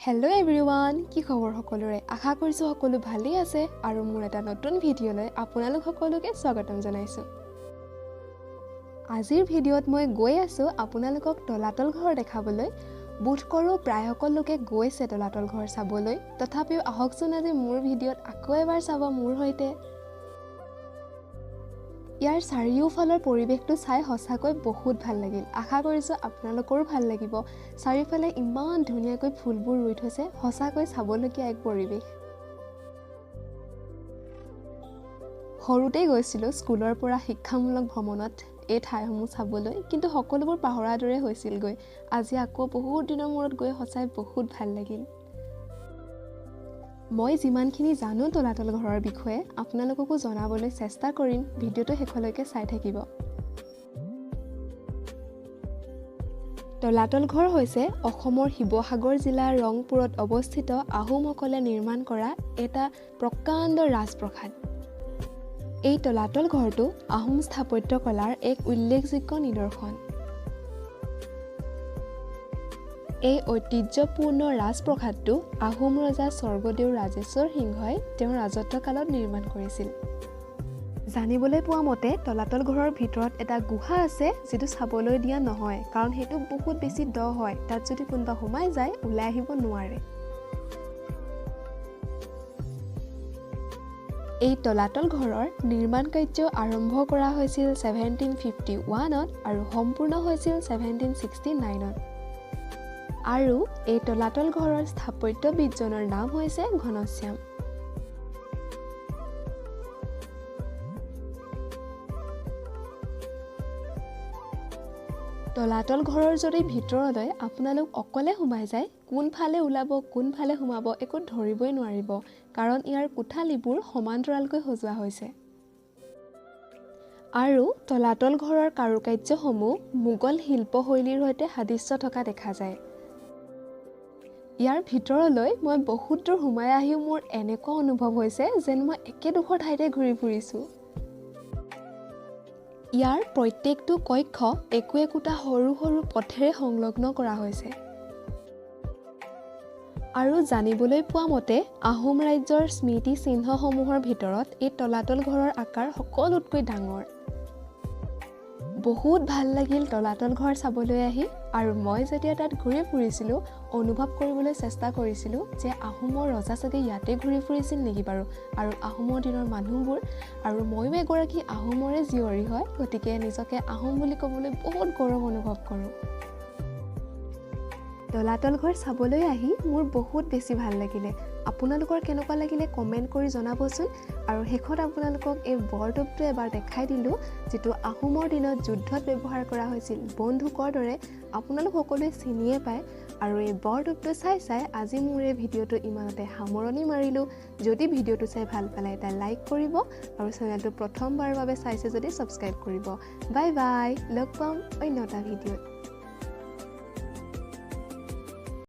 Hello' everyone, কি খবৰ সকলোৰে? আশা কৰিছোঁ সকলো ভালেই আছে আৰু মোৰ এটা নতুন ভিডিঅ'লৈ আপোনালোক সকলোকে স্বাগতম জনাইছোঁ। আজিৰ ভিডিঅ'ত মই গৈ আছোঁ আপোনালোকক তলাতল ঘৰ দেখাবলৈ। বোধ কৰোঁ প্ৰায়সকল লোকে গৈছে তলাতল ঘৰ চাবলৈ, তথাপিও আহকচোন আজি মোৰ ভিডিঅ'ত আকৌ এবাৰ চাব মোৰ সৈতে। ইয়াৰ চাৰিওফালৰ পৰিৱেশটো চাই সঁচাকৈ বহুত ভাল লাগিল। আশা কৰিছোঁ আপোনালোকৰো ভাল লাগিব। চাৰিওফালে ইমান ধুনীয়াকৈ ফুলবোৰ ৰুই থৈছে, সঁচাকৈ চাবলগীয়া এক পৰিৱেশ। সৰুতেই গৈছিলোঁ স্কুলৰ পৰা শিক্ষামূলক ভ্ৰমণত এই ঠাইসমূহ চাবলৈ, কিন্তু সকলোবোৰ পাহৰাৰ দৰে হৈছিলগৈ। আজি আকৌ বহুত দিনৰ মূৰত গৈ সঁচাই বহুত ভাল লাগিল। মই যিমানখিনি জানো তলাতল ঘৰৰ বিষয়ে আপোনালোককো জনাবলৈ চেষ্টা কৰিম। ভিডিঅ'টো শেষলৈকে চাই থাকিব। তলাতল ঘৰ হৈছে অসমৰ শিৱসাগৰ জিলাৰ ৰংপুৰত অৱস্থিত আহোমসকলে নিৰ্মাণ কৰা এটা প্ৰকাণ্ড ৰাজপ্ৰসাদ। এই তলাতল ঘৰটো আহোম স্থাপত্য কলাৰ এক উল্লেখযোগ্য নিদৰ্শন। এই ঐতিহ্যপূৰ্ণ ৰাজপ্ৰসাদটো আহোম ৰজা স্বৰ্গদেউ ৰাজেশ্বৰ সিংহই তেওঁৰ ৰাজত্বকালত নিৰ্মাণ কৰিছিল। জানিবলৈ পোৱা মতে তলাতল ঘৰৰ ভিতৰত এটা গুহা আছে, যিটো চাবলৈ দিয়া নহয়, কাৰণ সেইটো বহুত বেছি দ হয়। তাত যদি কোনোবা সোমাই যায় ওলাই আহিব নোৱাৰে। এই তলাতল ঘৰৰ নিৰ্মাণ কাৰ্য আৰম্ভ কৰা হৈছিল 1751ত আৰু সম্পূৰ্ণ হৈছিল 1769ত। আৰু এই তলাতল ঘৰৰ স্থাপত্যবিদজনৰ নাম হৈছে ঘনশ্যাম। তলাতল ঘৰৰ যদি ভিতৰলৈ আপোনালোক অকলে সোমাই যায়, কোনফালে ওলাব কোনফালে সোমাব একো ধৰিবই নোৱাৰিব, কাৰণ ইয়াৰ কোঠালিবোৰ সমান্তৰালকৈ সজোৱা হৈছে। আৰু তলাতল ঘৰৰ কাৰুকাৰ্যসমূহ মোগল শিল্পশৈলীৰ সৈতে সাদৃশ্য থকা দেখা যায়। ইয়াৰ ভিতৰলৈ মই বহুত দূৰ সোমাই আহিও মোৰ এনেকুৱা অনুভৱ হৈছে যেন মই একেডোখৰ ঠাইতে ঘূৰি ফুৰিছোঁ। ইয়াৰ প্ৰত্যেকটো কক্ষ একো একোটা সৰু সৰু পথেৰে সংলগ্ন কৰা হৈছে। আৰু জানিবলৈ পোৱা মতে আহোম ৰাজ্যৰ স্মৃতি চিহ্নসমূহৰ ভিতৰত এই তলাতল ঘৰৰ আকাৰ সকলোতকৈ ডাঙৰ। বহুত ভাল লাগিল তলাতল ঘৰ চাবলৈ আহি। আৰু মই যেতিয়া তাত ঘূৰি ফুৰিছিলোঁ অনুভৱ কৰিবলৈ চেষ্টা কৰিছিলোঁ যে আহোমৰ ৰজা চাগে ইয়াতে ঘূৰি ফুৰিছিল নেকি বাৰু, আৰু আহোমৰ দিনৰ মানুহবোৰ। আৰু ময়ো এগৰাকী আহোমৰে জীয়ৰী হয়, গতিকে নিজকে আহোম বুলি ক'বলৈ বহুত গৌৰৱ অনুভৱ কৰোঁ। তলাতল ঘৰ চাবলৈ আহি মোৰ বহুত বেছি ভাল লাগিলে। আপোনালোকৰ কেনেকুৱা লাগিলে কমেণ্ট কৰি জনাবচোন। আৰু শেষত আপোনালোকক এই বৰটোপটো এবাৰ দেখাই দিলোঁ, যিটো আহোমৰ দিনত যুদ্ধত ব্যৱহাৰ কৰা হৈছিল বন্দুকৰ দৰে। আপোনালোক সকলোৱে চিনিয়ে পায়। আৰু এই বৰটোপটো চাই চাই আজি মোৰ এই ভিডিঅ'টো ইমানতে সামৰণি মাৰিলোঁ। যদি ভিডিঅ'টো চাই ভাল পালে এটা লাইক কৰিব আৰু চেনেলটো প্ৰথমবাৰৰ বাবে চাইছে যদি ছাবস্ক্ৰাইব কৰিব। বাই বাই, লগ পাম অন্য এটা ভিডিঅ'ত।